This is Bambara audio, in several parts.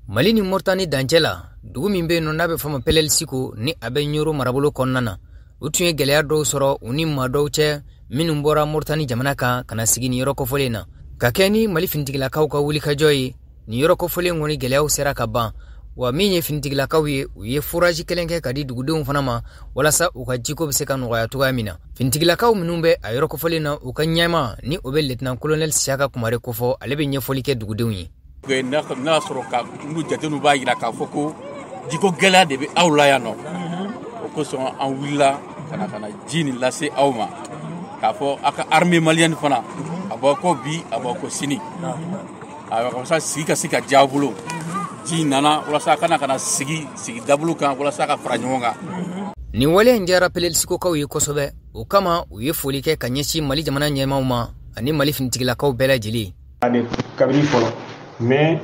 Mali ni Moritani dancɛ la, dugu min bɛ yen nɔ n'a bɛ fɔ ma Pelel Siko, ni a bɛ Ɲoro marabolo kɔnɔna na, u tun ye gɛlɛya dɔw sɔrɔ u ni maa dɔw cɛ minnu bɔra Moritani jamana kan ka na sigi nin yɔrɔ kofɔlen na. Ka kɛ ni Mali finitigilakaw ka wulikajɔ ye, nin yɔrɔ kofɔlen kɔni gɛlɛyaw sera ka ban. Wa min ye finitigilakaw ye, u ye forage kelen kɛ ka di dugudenw fana ma walasa u ka jiko bɛ se ka nɔgɔya cogoya min na. Finitigilakaw minnu bɛ a yɔrɔ kofɔlen na, u ka ɲɛmaa ni o bɛ lieutenant colonel Siyaka Kumare kofɔ, ale bɛ ɲɛfɔli kɛ dugudenw ye. N'a y'a sɔrɔ ka n'u jatew b'a jira k'a fɔ ko jiko gɛlɛya de bɛ aw la yan nɔ, o kosɔn an wulila ka na ji nin lase aw ma, k'a fɔ aw ka armée malienne fana a b'aw kɔ bi, a b'aw kɔ sini, a walasa sigi ka se ka diya aw bolo. Ji nana walasa a kana ka na sigi sigi dabolo kan, walasa ka fara ɲɔgɔn kan. Nin wale in diyara Pelel-Sikokaw ye kosɛbɛ. O kama, u ye foli kɛ ka ɲɛsin Mali jamana ɲɛmaaw ma ani Mali finitigilakaw bɛɛ lajɛlen. Kabini fɔlɔ, mais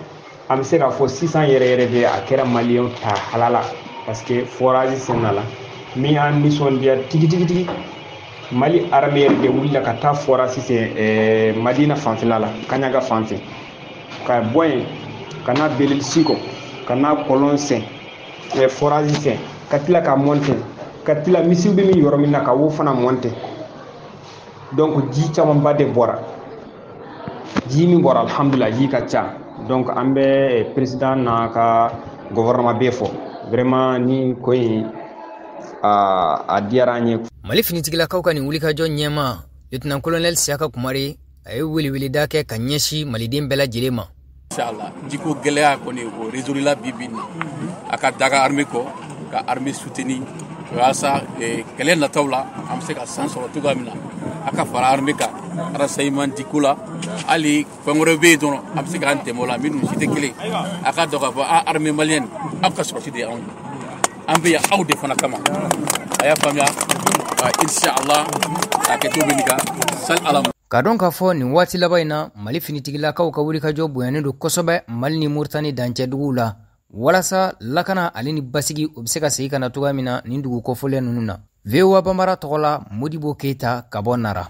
an bɛ se k'a fɔ sisan yɛrɛ yɛrɛ de, a kɛra maliyɛnw ta halala, parce que forage senna la min y'an nisɔndiya tigitigitigi. Mali armée yɛrɛ de wulila ka taa forage sen Madina fanfɛla la, Kaɲaga fan fɛ, ka bɔ yen ka na Belel Siko, ka na kɔlɔn sen, forage sen, ka tila ka monter, ka tila misiw bɛ min yɔrɔ min na, ka wo fana monter. Donc ji camanba de bɔra. Ji min bɔra, alhamdulilah, ji ka ca. Donc an bɛ président n'a ka gouvernement bɛɛ fɔ vraiment, ni ko in a diyara an ye. Mali finitigilakaw ka nin wulikajɔ ɲɛma, lieutenant colonel Siyaka Kumare, a ye weleweleda kɛ ka ɲɛsin maliden bɛɛ lajɛlen ma. Inshallah, jiko gɛlɛya kɔni, o résolu la bi bi in na. A ka daga armée kɔ, ka armée soutenir, walasa kɛlɛ nataw la an bɛ se ka san sɔrɔ cogoya min na. A ka fara armée kan renseignement diko la, hali fɛn wɛrɛ bɛ yen dɔrɔn, a bɛ se k'an dɛmɛ o la. Minnu si tɛ kelen, a ka dɔn k'a fɔ an armée malienne, aw ka sɔrɔsi de ye anw ye, an bɛ yan aw de fana kama. A y'a faamuya, inshallah, a kɛcogo bɛ nin kan sali ala. Ka dɔn k'a fɔ nin waati laban in na, Mali finitigilakaw ka wulikajɔ bonyanen don kosɛbɛ Mali ni Moritani dancɛ duguw la, walasa lakana ale ni basigi, o bɛ se ka segin ka na cogoya min na nin dugu kofɔlen ninnu na. VOA Banbara tɔgɔ la, Modibo Keyita ka bɔ Nara.